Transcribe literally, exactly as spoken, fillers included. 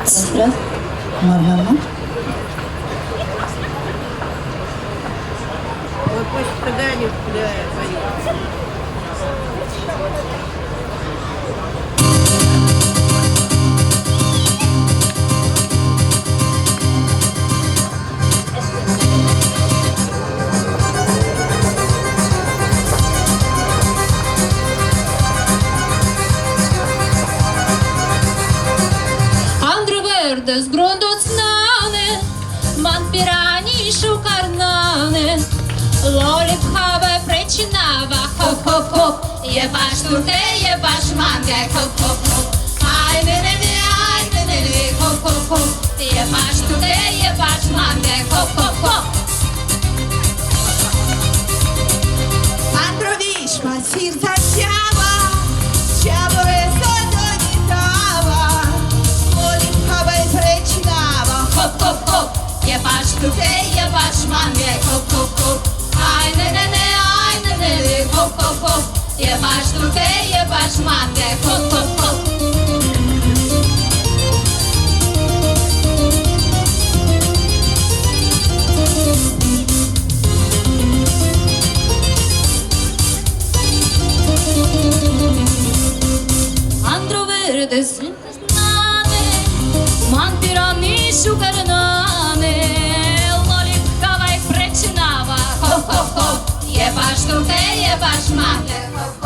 Marhaba. Ой, пусть цыгане, бля, поют. Andro verdes grundos nane, man pirani shukar nane, lolip haba prechinava, hop, hop, hop, ye bash tute, ye bash mange, hop, hop, hop. Ai, ne, ne, ne, ai, ne, ne, ne, hop, hop, hop. Ye bash tute, ye bash mange, hop, hop, hop. Andro Vishma, sirza chava, chava e soto di tava, oli haba e prechinava, hop, hop, hop. Ye bash tute, ye bash mange, hop, hop, hop. Ai, ne, ne, ne, ai, ne, ne, ne, hop, hop, hop. Ye bash tute, ye bash mange, hop, hop, hop. Andro verdes nane, man pirani shukar nane, lolip haba e prechinava, hop, hop, hop. Ye bash tute, ye bash mange, hop, hop.